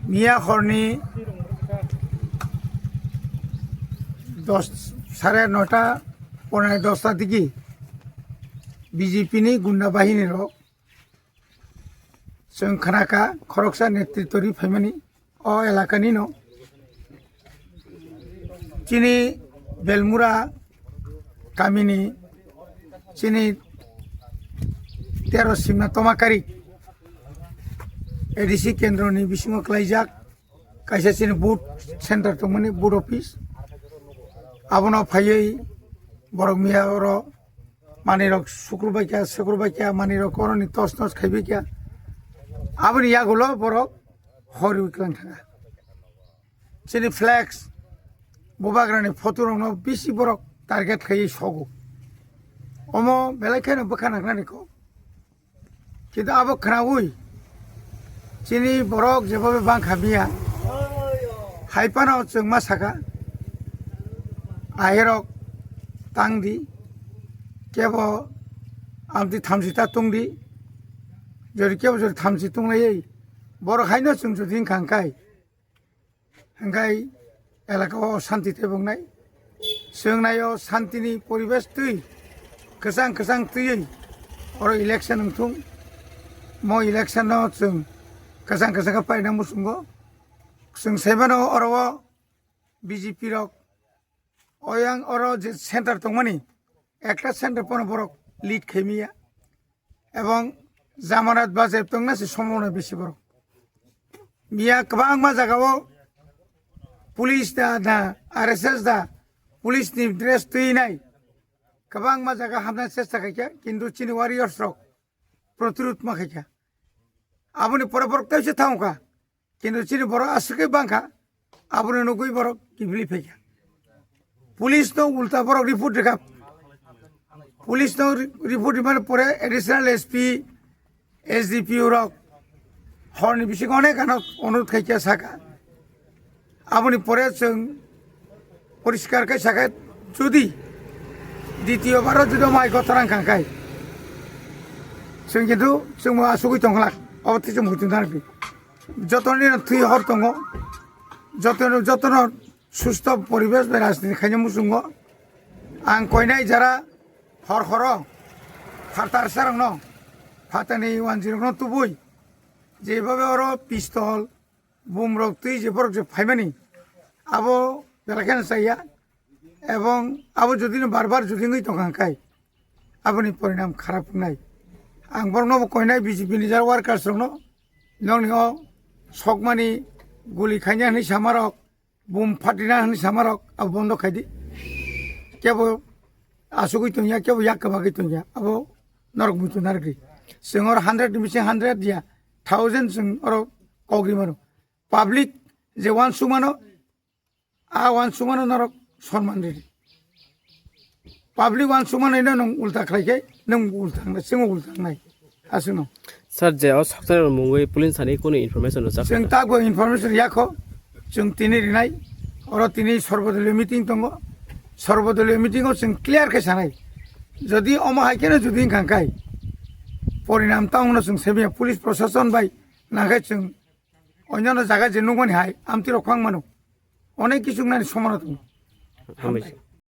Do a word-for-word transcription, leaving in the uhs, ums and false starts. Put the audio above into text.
Miya horni dos, sare nota, ponai dosta digi B J P ni gunda bahini rok chwng khnakha khoroksa netritwrwi phaimani o elakani no. Chini Belmura kamini chini tero Simna Tomakari A D C kendroni bisingo klaijak kaisa chini booth center tongmani, booth office. Abono phaiwi borok miya oro manwirok sukrubaikia, sukrubaikia, manwirok oroni tos nos khaibaikha. Aboni yagulo borok hor rwi kwlang thanga. Chini flex, bubagrani photo rokno bisi borok target khaiwi sogo. Omo belai kheno bwkha nangnani kok. Kintu abo khnaui chini borok jebobe bangkha miya, hai phano chwng ma sakha, ahirok tang di, kebo amtwi thamchi ta tung di, jori kebo jori thamchi tung lai, borok haino chwng jodi wngkha hwnkhe, hwnkhe elaka o shanti tei bongnai. Chwng nai o shantini poribesh twi kwchang kwchang twiwi oro election wngthung. Mo election no chwng kwchang kwchang khe paina muchungo. Chwng sai mano oro o B J P rok oyang oro je center tongmani, ekta center pono borok lead khaimiya. Ebong jamanat bajep tongna se sombona bisi borok. Miya kwbangma jagao police da, da, R S S da, police ni dress twi nai. Kwbangma jaga hamna chesta khaikha, kintu chini warriors rok protirud ma khaikha. Aboni pore borok tei se thangkha. Kintu chini borok aswk khe bangkha, aboni nugwi borok kiphilwi phaikha. Police no ulta borok report rikha. Police no re-, report rimani pore additional S P, S D P O rok horni bisingo onek ano onurodh khaikha sakha. Aboni pore chwng poriskar khe sakha, jodi ditiyo baro jodi mai kotorang kangkai, chwng kintu chwngbo asugwi tongkhlak, obo tei chwng muitu narwkdi. Jotono thwi hor tongo, jotono, jotono susto poribesh bai rajniti khaina muchungo. Ang koinai jara hor horo phatar sarokno, phatani wanjirokno tubui, jebhabe oro pistol, bumrok twi je borok je phaimani, abo belai kheno chaya. Ebong abo jodi no bar bar jodi wngwi tongkha hwnkhe, aboni porinam kharap wngnai. Ang borokno bo koinai B J P ni jara workers rokno, nokni o sokmani guli khaina hwnwi samarok, bum phatina hwnwi samarok, abo bondo khaidi. Kebo asugwi tongya, kebo yak kwbagwi tongya, abo norok muitu narwkdi. Chwng oro hundred ni bising hundred ya, thousand chwng oro kok ri mano. Public je uansukmano, a uansukmano norok sonman ridi. Public uansukmano ino nwng ulta khlai khe, nwng ulta wngnai, chwngbo ulta wngnai. Aswkno. Sir, je o sokchari rok mungwi police thani kunu information rwchap Chwng kha? Takbo information yakho, chwng tini rinai, oro tini sorbodoliyo meeting tongo, sorbodoliyo meeting o chwng clear khe sanai. Jodi omo hai kheno jodi wngkha khe, porinam tangno chwng semiya police prosason bai nangkhe chwng Onyono jaga je nukmani hai, amtwi rok phang mano. Onek kisu wngnani somano tongo. Hambai.